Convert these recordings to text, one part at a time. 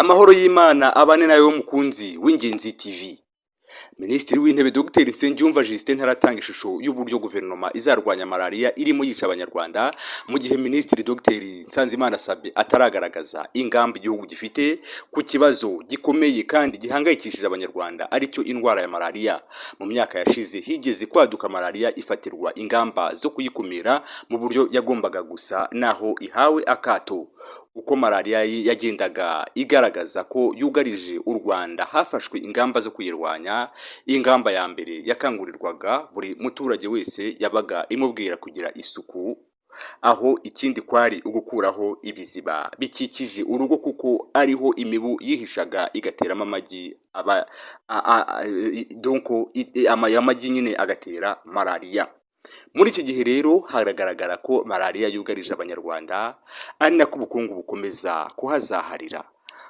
Amahoro y'Imana abane nawe mukunzi w'Ingenzi TV. Minisitiri w'Intebe Dr Nsengiyumva Justin ntaratanga ishusho y'uburyo guverinoma izarwanya malariya irimo yica Abanyarwanda, mu gihe Minisitiri Dr Nsanzimana Sabin ataragaragaza ingamba igihugu gifite ku kibazo gikomeye kandi gihangayikishije Abanyarwanda, aricyo indwara ya malariya. Mu myaka yashize higeze kwaduka malariya, ifatirwa ingamba zo kuyikumira mu buryo yagombaga gusa naho ihawe akato. Uko malariya yagendaga igaragaza ko yugarije u Rwanda, hafashwe ingamba zo kuyirwanya. Ingamba ya mbere yakangurirwaga buri muturage wese yabaga imubwira kugira isuku, aho ikindi kwari ugukuraho ibiziba bikikije urugo, kuko ariho imibu yihishaga igateramo amagi, aba donc amagi nyine agatera malariya. Muri iki gihe rero haragaragara ko malariya yugarije Abanyarwanda, ari nako ubukungu bukomeza kuhazaharira.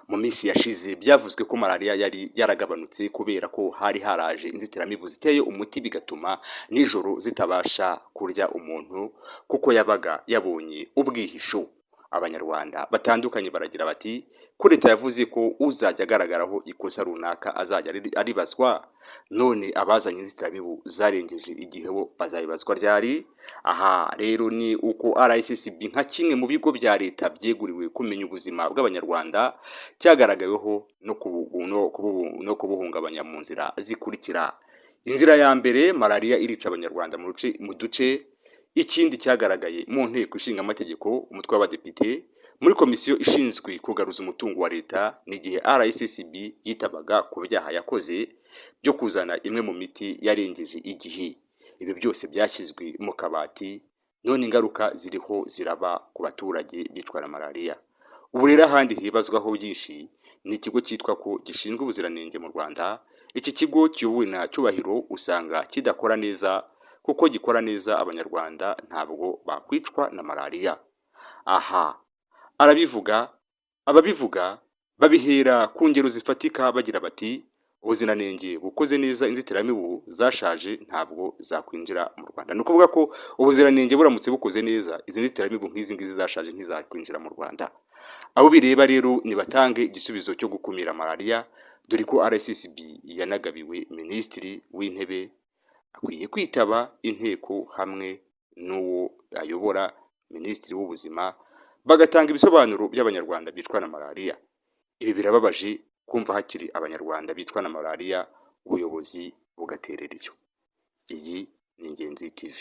Mu minsi yashize byavuzwe ko malariya yari yaragabanutse kubera ko hari haraje inzitiramibu ziteye umuti, bigatuma nijoro zitabasha kurya umuntu kuko yabaga yabonye ubwihisho. Abanyarwanda batandukanye baragira bati: "Ko leta yavuze ko uzajya agaragaraho ikosa runaka azajya aribazwa, none abazanye inzitiramibu zarengeje igihe bo bazabibazwa ryari?" Aha rero ni uko RSSB, nka kimwe mu bigo bya leta byeguriwe kumenya ubuzima bw'Abanyarwanda, cyagaragaweho no kubuhungabanya mu nzira zikurikira. Inzira ya mbere, malariya irica Abanyarwanda mu duce. Ikindi cyagaragaye mu Nteko Ishinga Amategeko, Umutwe w'Abadepite, muri komisiyo ishinzwe kugaruza umutungo wa leta, ni igihe RSSB yitabaga ku byaha yakoze byo kuzana imwe mu miti yarengeje igihe. Ibi byose byashyizwe mu kabati, none ingaruka ziriho ziraba ku baturage bicwa na malariya. Ubu rero ahandi hibazwaho byinshi ni ikigo cyitwa ko gishinzwe ubuziranenge mu Rwanda. Iki kigo kiyobowe na Cyubahiro usanga kidakora neza, kuko gikora neza Abanyarwanda ntabwo bakwicwa na malariya. Aha arabivuga, ababivuga babihera ku ngero zifatika, bagira bati: "Ubuziranenge bukoze neza, inzitiramibu zashaje ntabwo zakwinjira mu Rwanda." Ni ukuvuga ko ubuziranenge buramutse bukoze neza, izi nzitiramibu nk'izi ngizi zashaje ntizakwinjira mu Rwanda. Abo bireba rero nibatange igisubizo cyo gukumira malariya, dore ko RSSB yanagabiwe. Minisitiri w'Intebe akwiye kwitaba inteko hamwe n'uwo ayobora, Minisitiri w'Ubuzima, bagatanga ibisobanuro by'Abanyarwanda bicwa na malariya. Ibi birababaje kumva hakiri Abanyarwanda bicwa na malariya, ubuyobozi bugaterera iyo. Iyi ni Ingenzi TV.